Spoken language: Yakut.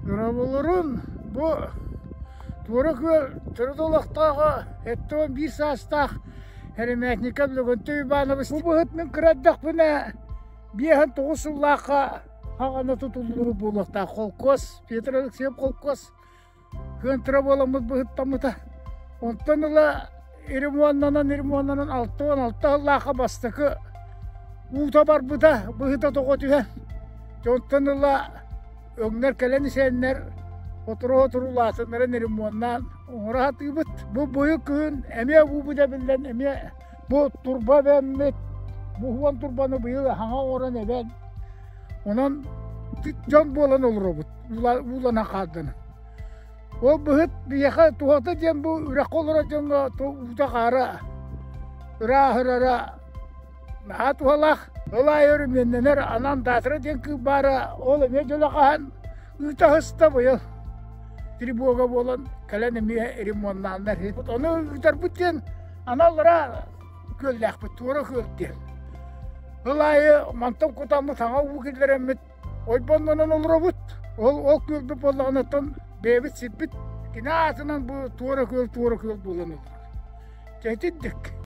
Дорооболорун, бу Туора Күөл төрүт олохтооҕо 71 саастаах Эремятников Лөгөнтөй Иванович бу быһыт мин кыра эрдэхпинэ 59 сыллаахха хаҕана тутуллубут буолуохтаах холкуос Петр Алексеев холкуос кыантыра буоламмыт быһыттаммыта. Онтон ыла ремоннанан ремоннанан 66 сыллаахха бастакы уута барбыта, быһыта тоҕо түһэн. Онтон ыла өҥнөр кэлэн исэннэр сотору-сотору улаатыннаран ремоннаан оҥоро сатыыбыт. Бу быйыл күһүн эмиэ уубут эбиллэн эмиэ бу турба эбэммит, бу уон турбаны быйыл хаҥа оҥорон эбэн онон дьон буолан олоробут ууланан хаалдын. Ол быһыт биһиэхэ туһата диэн бу үрэххэ олорор дьоҥҥо уута-хаара ырааһырара наһаа туһалаах. Ол аайы өрөмүөннэнэр анан Даатара диэн кыыл баара, ол эмиэ дьөлө хаһан ыыта сыста быйыл тревога буолан кэлэн эмиэ ремоннааннар. Ону ыытарбыт диэн аналлара күөллээхпит, туора күөл диэн. Ол аайы мантан кутаммыт саҥа уу киллэрэммит ойбоннонон олоробут. Ол ол күөлбүт буоллаҕына бэйэбит сирбит кини аатынан бу туора күөл туора күөл буолан олорор. Чэ итинник.